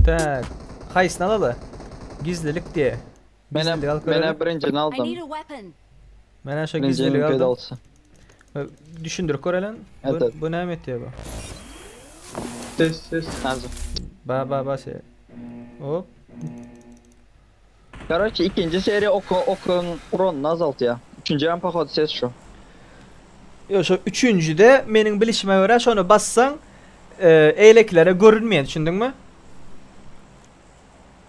Tak. Haýsyny alaly? Gizlilik diýe. Menem Gizlilik alyp menem görelim. birinjini I aldım. need a weapon. Menen şu Birinjinin gizlilik aldım. pedalısı. Düşündürüp görelim. Bu, Evet, evet. bu näme etýär bu? Ses ses. Hazır. Ba ba ba şey. Hop. Короче, ikinci seri oku okun uranını azaltýar. Üçünji hem pohodu ses şu. Yo şu üçüncüde meniň bilişime görä şonu bassaň e, eýlekilere görünmeýär düşündiňmi?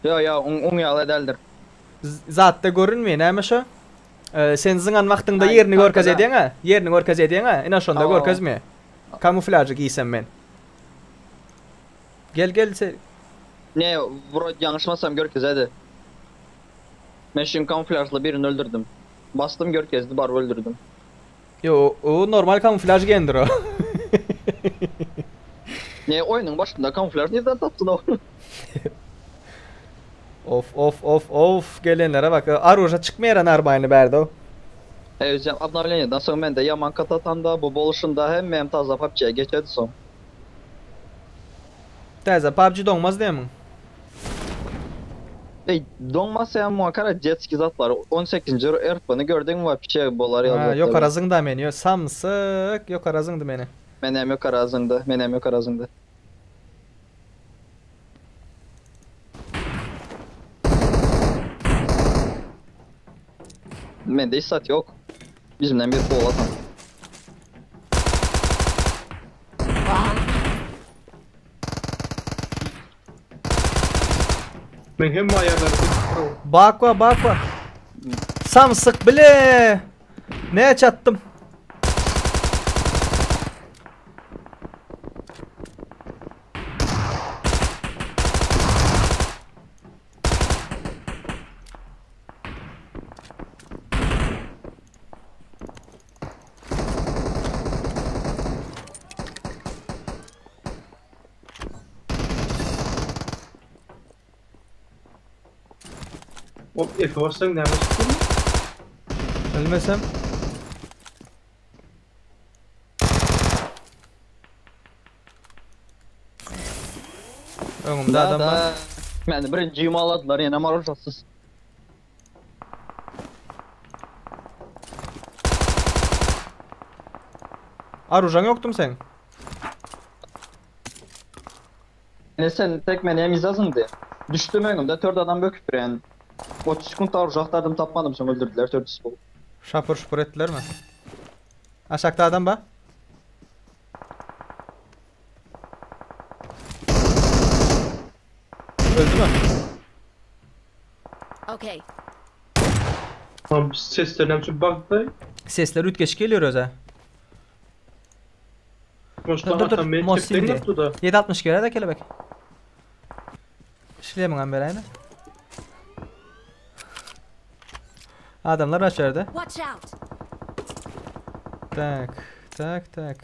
Yo yo un, un ýaly edeldir. Z- Zatda görünmeýär näme şo? E, sen zyňan wagtyňda Ay, ýerini görkez arkada. edýäň ha? Ýerini görkez edýäň ha? Ine şonda Aa. görkezmeýär. Kamuflajy giýsem men. Gel gel sen. Ne vurod yanlışmasam görkez hadi. Men şimdi kamuflajla birini öldürdüm. Bastım görkezdi bar öldürdüm. Yo o normal kamuflaj giýendir o. Ne oyunun başında kamuflaj nereden tapdın o? Of of of of gelenlere bak. Aruja çykmaýar arbaýny berdi o. Evet, обновлениeden soň men de yaman katatanda bu boluşunda hem hem taza PUBG'ye geçedi son. Täze PUBG doňmaz diýemiň? Ey donmasa hem muhakara jet zatlar 18. RP'ni gördün mü PUBG bolar Ha, yazdı. yok arazın da meni. Yo, Samsyk yok arazındy meni. Menem yok arazında, menem yok arazında. Mende istat yok. Bizimden bir bol atan. Men hem ayarları Bakwa bakwa. Samsyk bile. Ne çattım? O F bassan näme çykdy? Ölmesem. Öňümde adam var. Ben birinci yumaladılar yine marujasız. Arujaň ýokdum sen. Ne sen tek meneye mizazındı. Düştüm önümde tört adam böküp yani. 30 sekund arujaklardım tapmadım sonra öldürdüler tört bol. Şapur şupur etdiler mi? Aşakda adam bar. Öldü mü? Okay. Tamam seslerden şu baktı. Sesler ütgeş geliyor öze. Boştan Dur, dur, atan beni Mosin çekten diye. yaptı da. 7.60 göre de kelebek. Şilemin an bereydi. Adamlar var içeride. Watch out. Tak, tak, tak.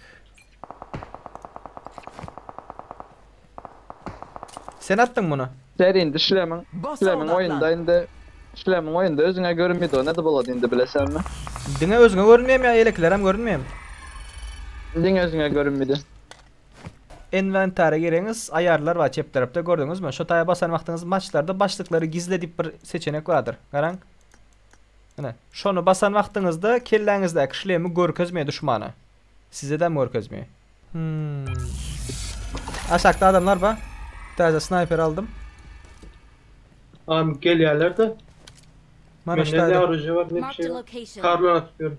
Sen attın bunu. Seri indi Şilemin. Şilemin oyunda indi. Şilemin oyunda özüne görünmedi o ne de boladı indi bilesen mi? Diňe özüňe görünmeýär ya, elekler hem görünmeýär. Din özüne görünmedi. Inventara gireňiz, ayarlar var çep tarapta gördüňiz mi? Şu taya basan wagtyňyz maçlarda başlyklary gizle diýip bir seçenek bardyr. Garaň. Ine, şonu basan wagtyňyzda kelläňizde kişilemi görkezmeýär düşmana. Size de görkezmeýär. Hmm. Aşakda adamlar var. Täze sniper aldım. Abi gel yerlerde. Mana Bende ne şurada. aracı var ne bir Marked şey a var. location. Karla atıyorum.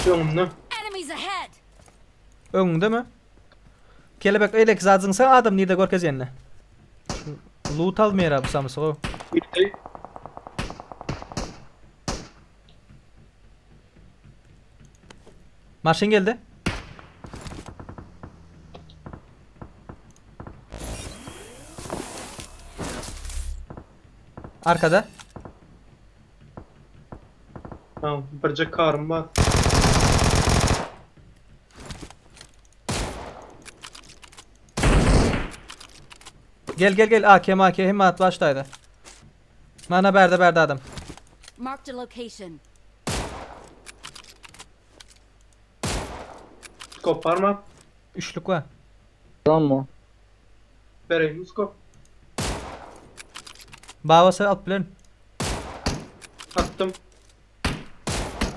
Önümde. Enemies ahead. Öňüňde mi? Kelebek öyle zadyňsa adam nirde görkezýänne. Şu Loot almaýar abi samsyk o. Bitti. Maşyn geldi. Arkada. Tamam. Birce karım var. Gel gel gel AK AK hem at başlaydı. Mana berde berde adam. Marked a location. Koparma. Üçlük var. Tamam mı? Bereýin skop. Babasy alyp bilen. Attım.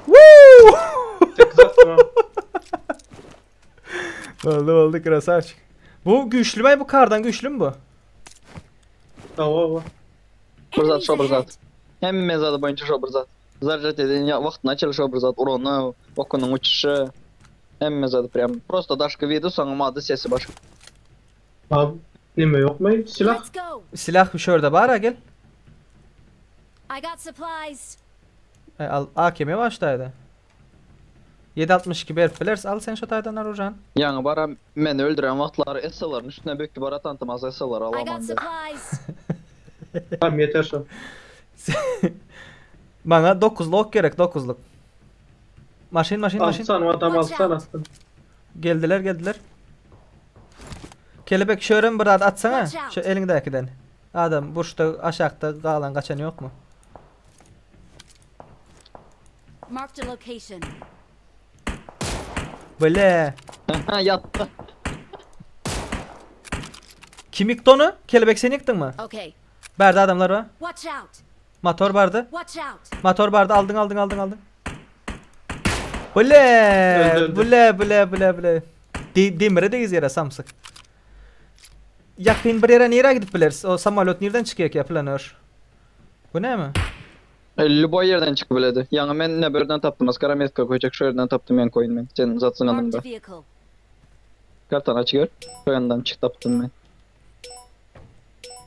Woo! 8 attım ha. Oldu oldu krasavçık. Bu güçlü mü? Bu kardan güçlü mü bu? Tamam baba. Bir zat Enemies şo bir ahead. zat. Hemme zady boýunça şo bir zat. Zarjat eden ya wagtyna açyl şo bir zat urany, okunyň uçuşy. Hemme zady prям. Prosta daşky video soňa mady sesi başga. Abi nime yok mu? Silah. Let's go. Silah bir şurada var ha gel. I got supplies. E, al AKM başlaydı. 7.62 berip bilers al sen şu taydan Arujan. Ýaňy bara meni öldüren wagtlary SL'laryň üstüne bökdi bara tantymaz SL'lary I got alaman. supplies. Tamam yeter şu. Bana 9'luk gerek 9'luk. Maşin maşin maşin. Alsan o adam Watch alsan out. attım. Geldiler geldiler. Kelebek şöyle bir at atsana. Watch out. Şu elindekiden. Adam burçta aşağıda kalan kaçan yok mu? Marked a location. Böyle. Ha ýatdy. Kim yıktı onu? Kelebek sen yıktın mı? Okay. Berdi adamlar var. Watch out. Motor vardı. Watch out. Motor vardı aldın aldın aldın aldın. Bule, Öldü, öldü. bule, bule, bule, bule. De demire degiz yere samsyk. Yakın bir yere nereye gidip biliriz? O samolyot nereden çıkıyor ki planör? Bu ne mi? Любой ýerden çykyp biledi. Ýaňy men ne birden tapdym. Askara metka koýjak şu ýerden tapdym men koýun men. Sen zatsyň Marked adamda. a vehicle. Kartany aç gör. Şu ýandan çyk tapdym men.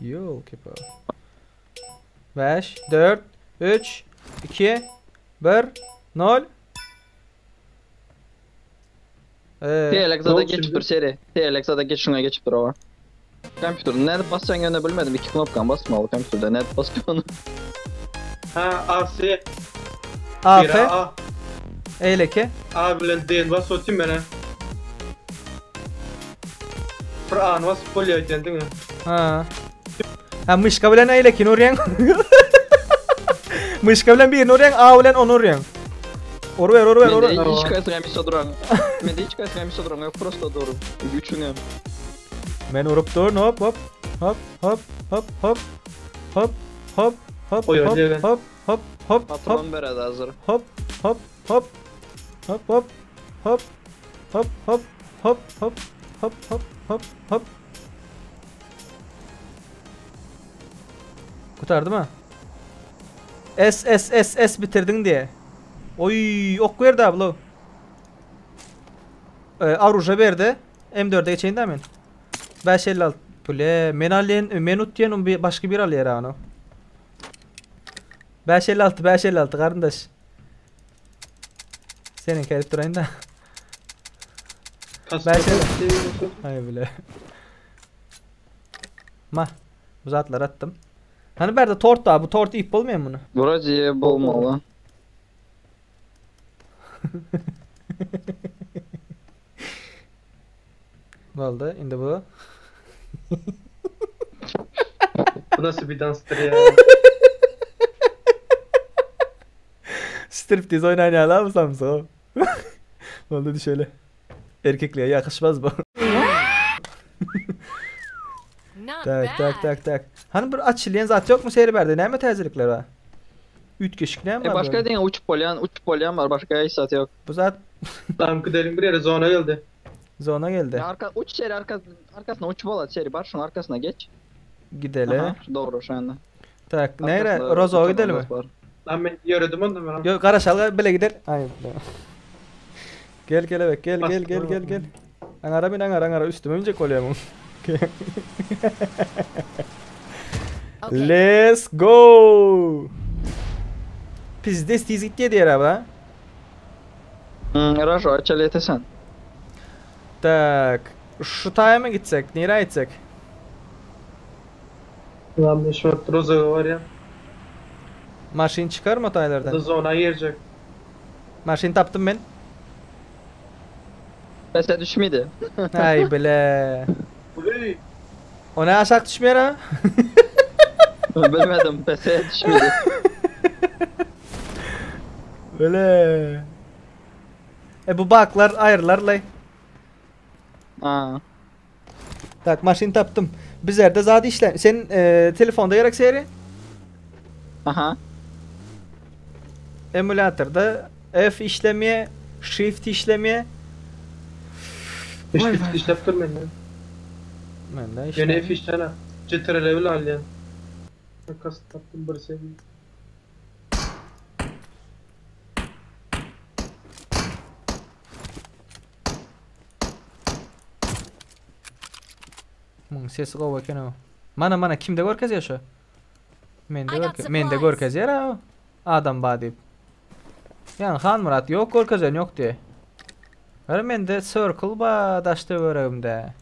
Yol ki bu. 5, 4, 3, 2, 1, 0. Ee, TLX da oldu geçip şimdi? dur seri. TLX da geç şuna geçip dur o. Kompüter nerede basacağın yönü bilmedim. İki knopkan basma o kompüterde. Nerede basıyorsun? Ha A C. A, Bir F, A. eyleke. A bilen D bas otayım ben ha. Bir A'nı bas polya ödendin ha. Ha. Ha mışka bilen eyleki urýan. Mışka bilen birini urýan, A bilen onu urýan. Oru ver, oru ver, oru. Mende hiç kayısı gelmişse duran. Mende hiç kayısı gelmişse duran yok. Prosta doğru. Üçünü. Men urup dur, hop hop. Hop hop hop hop. Hop hop hop Oy, hop öyle ben. hop hop hop hop Patron beredi hazır. hop hop hop hop hop hop hop hop hop hop hop hop hop hop. Kurtardı mı? S S S S bitirdin diye. Oy ok verdi abla. Aruja verdi. M4'e geçeyim de hemen. 556. Bule men alyen menut diyen bir başka bir alyer onu. 556 556 kardeş. Senin gelip durayım da. Kas Ben şey- Hay bile. Ma. Bu zatlar attım. Hani berde tort da bu tort ip olmuyor mu bunu? Вроде bolmalı. Oldu indi bu. Bu nasıl bir danstır ya? Striptiz oynayın lan mı Samsun? Oldu şöyle. Erkekliğe yakışmaz bu. Not Tak tak bad. tak tak. Hani bir açılyan zat yok mu seyri berde? Ne mi tezilikler var? Üç kişilik ne mi E var? başka böyle? diyen uçup bolyan, uçup bolyan var. Başka hiç zat yok. Bu zat Tamam gidelim bir yere zona geldi. zona geldi. Ya arka uç seri arka arkasına uçup ola seri var. Şunun arkasına geç. Gidelim. Aha, doğru şu anda. Tak nere? Arkasında Rozo'ya uçan gidelim mi? var. Lan ben yürüdüm ondan ben. Yok Karaşal'a bile gider. Ay. Gel kelebek gel gel gel gel gel. Angara bin angara angara üstüme binecek oluyor bu. Okay. Let's go. Pizdes tiz gitti diğer abi ha. Rajo açal yetesen. Tak. Şu taya mı gitsek? Nereye gitsek? Lan ben şu an Roza var ya. Maşin çıkar mı Bu da taylardan? zona girecek. Maşin taptım ben. Pese düşmedi. Ay bile. Uy. O ne aşağı düşmüyor ha? Bilmedim pese düşmedi. Böyle. E bu baklar ayrılar lay. Aa. Tak maşin taptım. Bizlerde zat işle. Sen e, telefonda gerek seri? Aha. Emulatorda F işlemeye, Shift işlemeye. Vay Hiç vay. işlep durmayın lan. Ben de Yöne işlemiyor. F işlene. CTRL level alyan. Makas taktım bir seviye. Muň sesi gowy eken o. Mana mana kimde görkezýär şu? Mende I got görke mende supplies. görkezýär ha. Adam ba diýip. Ýani Hanmurat ýok görkezen ýok diýe. Gara mende circle ba daş töweregimde.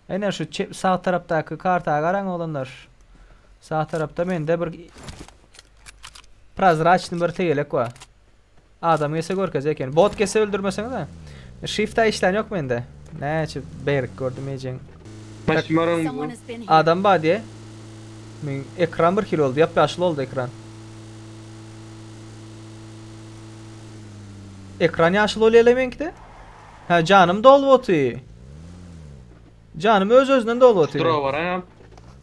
Ene şu çep sağ tarapdaky karta garaň oglanlar. Sağ tarapda mende bir prozraçny bir tegelek bar. Adam gelse görkezýär eken. Bot gelse öldürmeseňiz ha. Shift işlän ýok mende. Näçe berk gördüm ejeň. Maç maran Someone bu. has been here. Adam ba diye. Men ekran bir kilo oldu. Yap yaşlı oldu ekran. Ekran yaşlı oluyor elemenkide. Ha canım dolu otu. Canım öz özünden dolu otu. Drop var ha.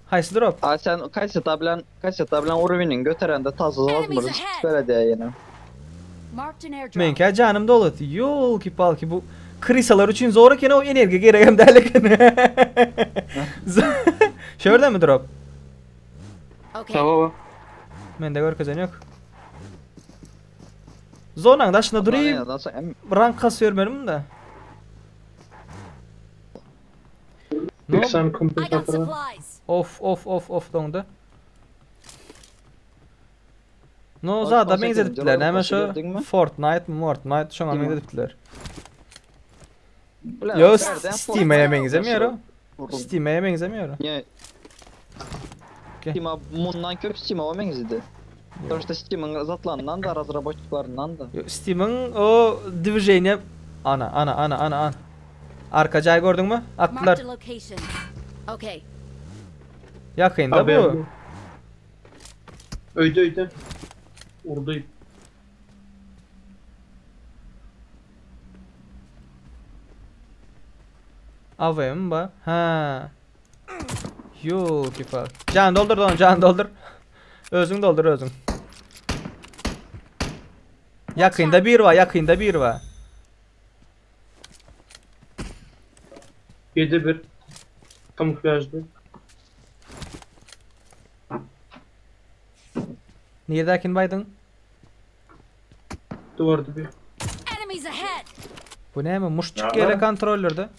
Haysi drop. A sen kayseta bilen kayseta bilen Urvin'in götürende tazı Enemies vazmırız ahead. böyle diye yine. Marked an airdrop. Menkä canım dolu otu. Yol ki palki bu krisalar için zor eken o enerji gerek hem derleken. Şöyle mi drop? Okay. Tamam. Mende görkezen yok. Zonan daşına durayım. Ondan sonra em- Rank kasıyor benim de. Ne oldu? 80 I got kompensator. supplies. Of of of of dondu. No Bak, zada 18. meňzedipdiler. rolla Näme şu gördün mü? Fortnite, Fortnite şoňa Steam. meňzedipdiler. Bilen, Yo nereden Steam'e Fortnite meňzemiyor o. Vurdum. Steam'e meňzemiyor. Niye? Okey. Steam'a bundan köp Steam'a o meňzedi. Sonuçta Steam'in zatlarından da razraboçlarından da. Yo, Steam'in o движение ana ana ana ana ana. Arka cay gördün mü? Attılar. Marked a location. Okay. Yakında Abi bu. Öydü öydü. Orada AVM ba. Ha. Yo kipa. Can doldur don, can doldur. Özün doldur özün. Yakında bir var, yakında bir var. 7-1. Kamuflajdı. Neredekin baydın? Duvar dibi. Enemies ahead. Bu ne mi? Muşçuk Ya gele ben- kontrollerde.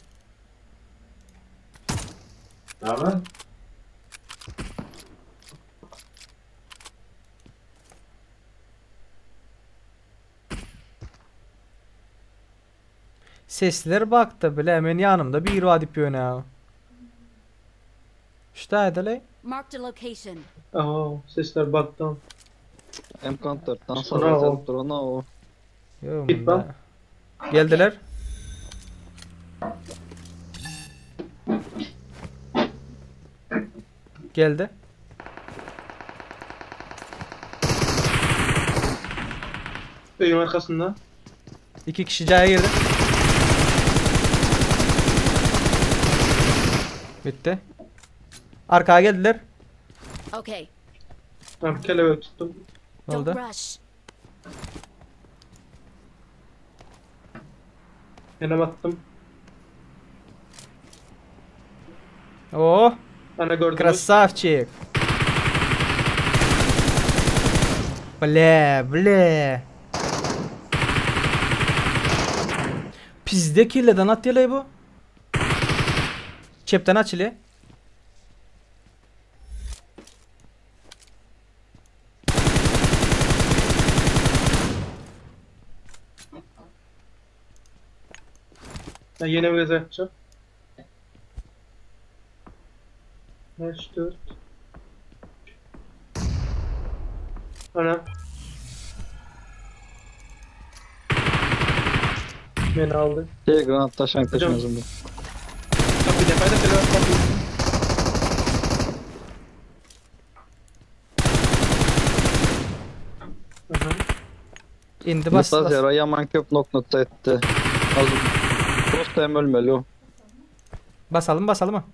Ne haber? Sesler baktı bile hemen yanımda bir var dip yöne. İşte edele. Marked a location. Aha sesler baktan. M-Counter'dan Bravo. sonra atıp durana o. Yo, Git bunda. Geldiler. Geldi. Evin arkasında. İki kişi caya girdi. Bitti. Arkaya geldiler. Okay. Ben kelebek tuttum. Ne Don't oldu? rush. Yine battım. Oh, Ana gördünüz. красавчик. Бля, бля. Pizde kirleden at yeleği bu. Çepten açılı. Ben yine bir yapacağım. 5, 4. Ana. Beni aldı. Şey granat taşan Hocam. taşımızın bu. Kapı defayda kelebek kapı. Aha. İndi bas Bas bas. yara yaman köp nokta etti. Az Dost hem ölmeli o. Basalım basalım mı?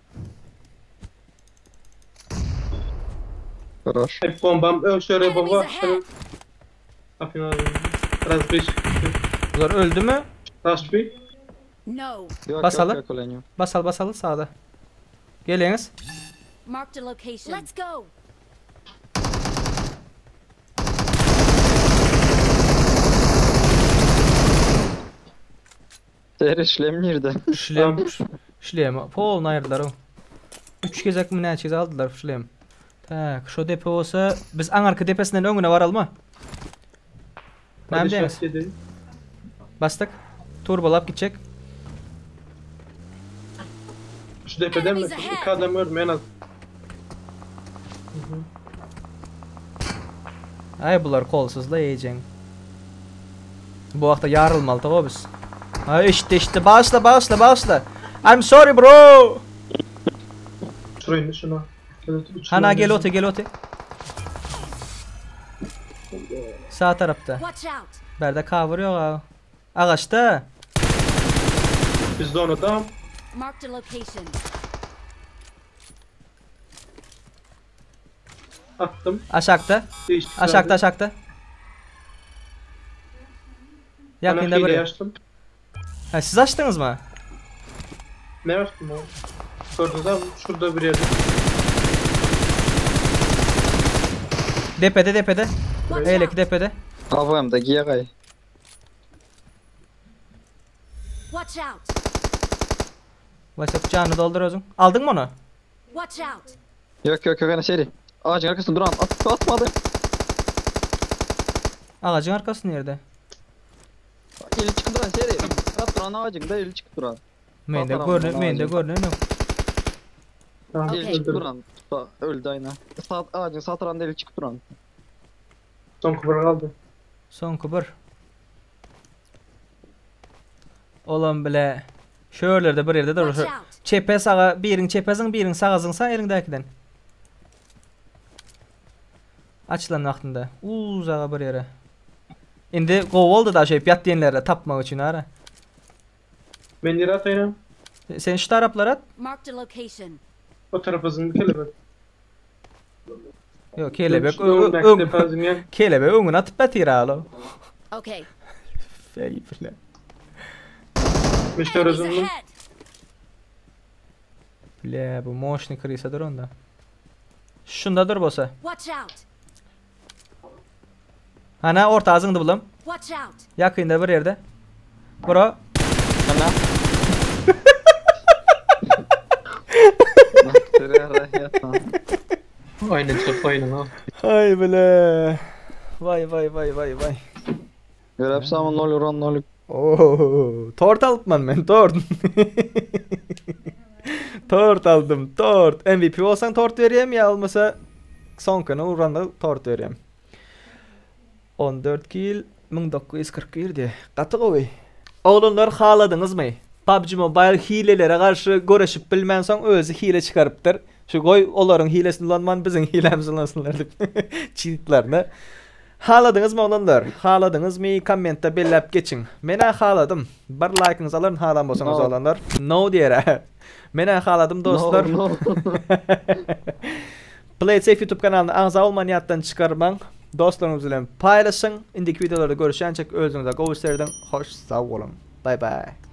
Хорош. Hep bombam ö şöyle bomba Enemies ahead. Tapyň ağzını. Razbiş. Bular öldü mü? Raşbi. No. Yok Basalım. yok yok ölen yok. Basal basalı sağda. Geliniz. Marked a location. Let's go. Seri şlem nerede? Şlem. Şlem. Polny aýyrdylar o. 3 gezek mi näçe gezek aldylar şlem. Tak, şu depe bolsa biz aňarky depesinden öňüne varalma. Näme diýeňiz? Yedi. Bastık. Turbolap gidecek. Şu depeden mi? Enemies ahead. İki adam öldüm en az. Ay bular kolsuzla yiyeceksin. Bu hafta yarılmalı tabi biz. Ay işte işte bağışla bağışla bağışla. I'm sorry bro. Şurayı şuna. Evet, üç Hana şuna gel gelsin. ote gel ote. Sağ tarafta. Watch out. Berde cover yok ha. Ağaçta. Biz de onu tam. Marked a location. Attım. Aşakta. Değişti. Aşakta aşakta. Yakında Yakında buraya. buraya. Açtım. Ha, siz açtınız mı? Ne açtım o? Gördünüz abi. Şurada bir yerde. Depede depede. Watch Eyleki out. depede. AVM de giye gay. Watch out. WhatsApp canını doldur özün. Aldın mı onu? Watch out. Yok yok yok hani seri. Ağacın arkasında duran at, atmadı. Ağacın arkası nerede? Eli çıkıp duran seri. At duran ağacın da eli çıkıp duran. Men de Sağ görünür, tarafından men de ağacın. görünür. yok. Tamam. Eli Okey. çıkıp Öldürdüm. duran. Sağ, öldü aynen. Sağ, ağacın sağ tarafında eli çıkıp duran. Son kubra kaldı. Son kubur. Olan bile şöylerde bir yerde Watch dur. out. Çepe sağa, birin çepesin, birin sağa zınsa elindekiden. Açılan vaktinde. Uzağa bir yere. Indi gov oldu da şey yat diyenlere tapmak için ara. Ben yere atayım. Sen şu taraflara at. Marked a location. O tarafa zındı kelebek. Yok kelebek. Şu önündeki Ön, defa zınyan. kelebek öňüne atıp batyr alo. Okay. Fey bile. Meşhur Enemies zındım. ahead. Bile bu moşny krisadır onda. Şunda dur bolsa. Watch out. Ana orta ağzını bulam. Watch out. Yakında bir yerde. Bro. Ana. Seri ara yatma. Aynen çok aynen ha. Hay bile. Vay vay vay vay vay. Görep sama 0 uran 0. Oo, tort alypman men tort. tort aldım tort. MVP olsan tort vereyim ya olmasa son günü uranda tort vereyim. 14 kill 1941 diye. Gaty gowy. Oglanlar haladınız mı? PUBG Mobile hilelere garşy göreşip bilmän soň özi hile çykarypdyr. Şu goý olaryň hilesini ulanman biziň hilemizi ulansynlar diýip cheatlerini. Haladınız mı oglanlar? Haladınız mı? Kommentde belläp geçin. Menä haladym. Bir like'yňyzy alaryn halan bolsaňyz No. oglanlar. No diýere. Menä haladym dostlar. No, no. Play It Safe YouTube kanalyna agza olman ýatdan çykarmaň. Dostlaryňyz bilen paýlaşyň. Indiki videolarda görüşýänçek özüňize gowy serdin. Hoş sag boluň. Bye bye.